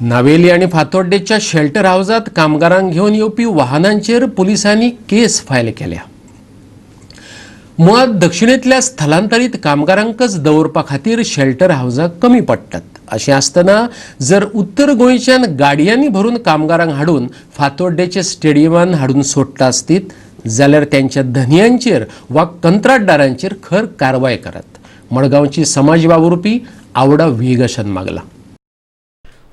नावेली आनी फातोड्डेच्या शेल्टर हावजात कामगारांक घेवन येवपी वाहनांचेर पुलिसांनी केस फायल केल्या. मुळात दक्षिणेंतल्या स्थलांतरीत कामगारांकच दवरपा खातीर शेल्टर हावजां कमी पडटात. अशें आसतना जर उत्तर गोंयच्यान गाडयांनी भरून कामगारांक हाडून फातोड्डेच्या स्टेडियमान हाडून सोडटा आसतीत जाल्यार त्यांच्या धनयांचेर वा कंत्राटदारांचेर खर कारवाय करात, मडगांवची समाज वावुरपी आवडा व्हिएगशान मागला.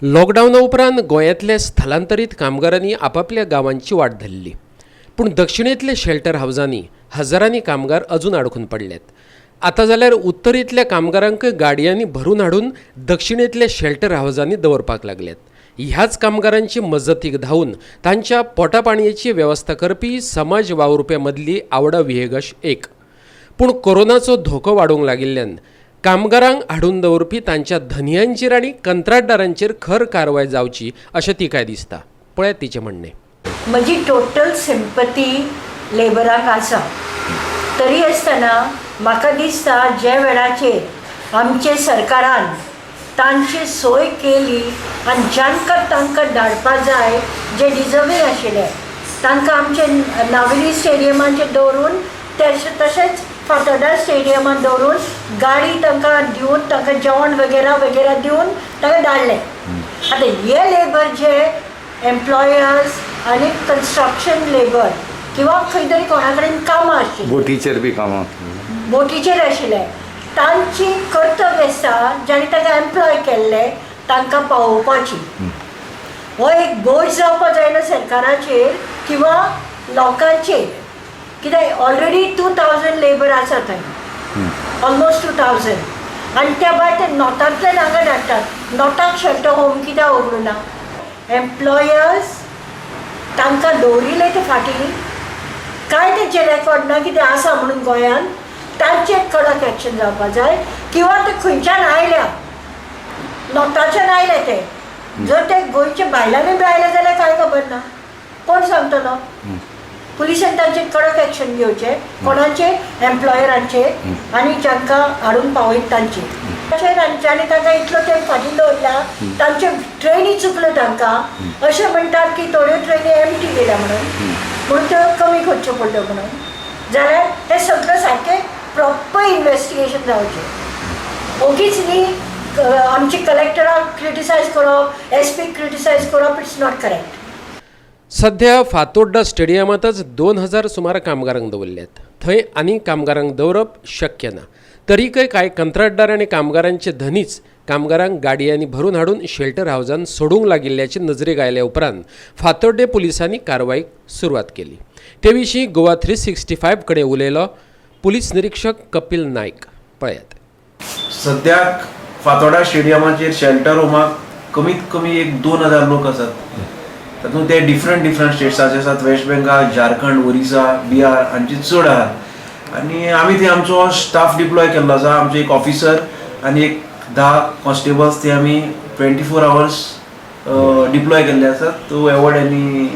लॉकडावना उपरांत गोंयांतले स्थलांतरीत कामगारांनी आपापल्या गांवांची वाट धरली, पूण दक्षिणेंतले शेल्टर हावजांनी हजारांनी कामगार अजून आडखून पडल्यात. आतां जाल्यार उत्तरेंतल्या कामगारांक गाडयांनी भरून हाडून दक्षिणेंतल्या शेल्टर हावजांनी दवरपाक लागल्यात. ह्याच कामगारांची मजतीक धांवून तांच्या पोटापाणयेची वेवस्था करपी समाज वावुरप्यां मदली आवडा विहेगश एक. पूण कोरोनाचो धोको वाडूंक लागिल्ल्यान कामगारांक हाडून दवरपी तांच्या धनयांचेर आनी कंत्राटदारांचेर खर कारवाय जावची अशें तिकाय दिसता. पळयात तिचें म्हणणें. म्हजी टोटल सिंपती लेबराक आसा, तरी आसतना म्हाका दिसता जे वेळाचेर आमचे सरकारान तांची सोय केली आनी जांकां तांकां धाडपा जाय, जे डिजर्वींग आशिल्ले, तांकां आमचे नावेली स्टेडियमाचेर दवरून, तशेंच फातोर्डा स्टेडियमान दवरून, गाडी तांकां दिवन, तांकां जेवण वगैरा वगैरा दिवन तांकां धाडलें. आतां हे लेबर जे एम्प्लॉयर्स आनी कन्स्ट्रक्शन लेबर किंवा खंय तरी कोणा कडेन कामां आशिल्लीं, बोटीचेर बी कामां. बोटीचेर आशिल्ले, तांची कर्तव्य आसा जांणी तांकां एम्प्लॉय केल्ले तांकां पावोवपाची. हो एक बोज जावपा जायना सरकाराचेर किंवा लोकांचेर, कित्याक ऑलरेडी 2,000 लेबर आसा थंय, ऑलमोस्ट 2,000. आनी त्या भायर ते नॉर्थांतल्यान हांगा धाडटात. नॉर्थाक शेल्टर होम कित्याक उगडूं ना? एम्प्लॉयर्स तांकां दवरिल्ले ते फाटीं काय तेंचे रेकॉर्ड ना कितें आसा म्हणून गोंयान तांचेर कडक एक्शन जावपा जाय. किंवा ते खंयच्यान आयल्या, नॉर्थाच्यान आयले ते, जर ते गोंयचे भायल्यानूय बी आयले जाल्यार कांय खबर ना, कोण सांगतलो? पुलिसान तांचेर कडक एक्शन घेवचें. कोणाचेर? एम्प्लॉयरांचेर आनी जांकां हाडून पावयत तांचेर. तांचेर आनी जाणें तांकां इतलो तेंप फाटीं दवरला तांच्यो ट्रेनी चुकल्यो. तांकां अशें म्हणटात की थोड्यो ट्रेनी एमटी गेल्या म्हणून, म्हणून त्यो कमी करच्यो पडल्यो म्हणून. जाल्यार हें सगळें सारकें प्रॉपर इन्वेस्टिगेशन जावचें. ओगीच न्ही आमचे कलेक्टराक क्रिटिसायज करप, एस पीक क्रिटिसायज करप, it's not correct. सध्या फातोड्डा स्टेडियमांतच 2,000 सुमार कामगारांक दवरल्यात. थंय आनीक कामगारांक दवरप शक्य ना. तरीकय कांय कंत्राटदार आनी कामगारांचे धनीच कामगारांक गाडयांनी भरून हाडून शेल्टर हावजान सोडूंक लागिल्ल्याचे नजरेक आयल्या उपरांत फातोड्डे पुलिसांनी कारवायेक सुरवात केली. ते विशीं गोवा 365 कडेन उलयलो पुलीस निरीक्षक कपील नायक. पळयात. सद्याक फातोडा स्टेडियमाचेर शेल्टर होमाक कमीत कमी एक 2,000 लोक आसात. तातूंत ते डिफरंट डिफरंट स्टेट्साचे आसात. वेस्ट बेंगाल, झारखंड, ओरिसा, बिहार हांचे चड आहात. आनी आमी थंय आमचो स्टाफ डिप्लॉय केल्लो आसा. आमचे एक ऑफिसर आनी एक 10 कॉन्स्टेबल्स ते आमी 24 आवर्स डिप्लॉय केल्ले आसात to avoid any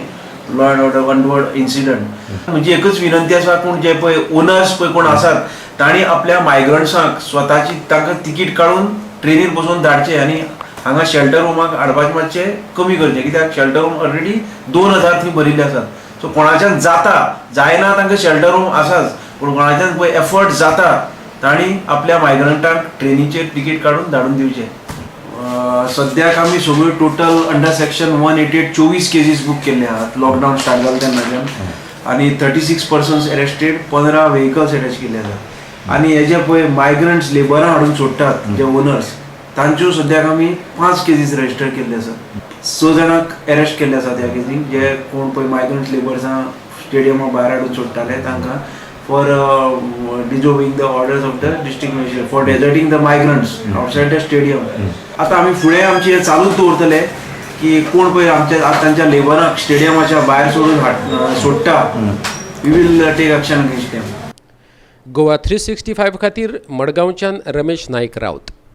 law and order untoward incident. म्हणजे एकच विनंती आसा, कोण जे पळय ओनर्स पळय कोण आसात, तांणी आपल्या मायग्रंट्सांक स्वताची तांकां तिकीट काडून ट्रेनीर बसोवन धाडचे आनी हांगा शेल्टर होमाक हाडपाचें मातशें कमी करचें, कित्याक शेल्टर होम ऑलरेडी 2,000 थंय भरिल्ले आसात. सो कोणाच्यान जाता जायना तांकां शेल्टर होम आसाच, पूण कोणाच्यान पळय एफर्ट जाता तांणी आपल्या मायग्रंटांक ट्रेनीचेर तिकीट काडून धाडून दिवचें. सद्याक आमी सगळ्यो total under section 188 24 cases book केल्ले आहात लॉकडावन स्टार्ट जालें तेन्नाच्यान आनी 36 पर्सन्स एरेस्टेड, 15 व्हेकल्स अटॅच केल्ले आसात. आनी हे जे पळय मायग्रंट्स लेबरां हाडून सोडटात जे ओनर्स, तांच्यो सद्याक आमी पांच केसीस रजिस्टर केल्ले आसात. स जाणांक एरेस्ट केल्ले आसात ह्या केसीन, जे कोण पळय मायग्रंट लेबर्सां स्टेडियमा भायर हाडून सोडटाले तांकां, for disobeying the orders of the district magistrate for deserting the migrants outside the stadium. आतां आमी फुडें आमची हें चालूच दवरतले की कोण पळय आमच्या तांच्या लेबरांक स्टेडियमाच्या भायर सोडून सोडटा, we will take action against them. Goa 365 खातीर मडगांवच्यान रमेश नायक राऊत.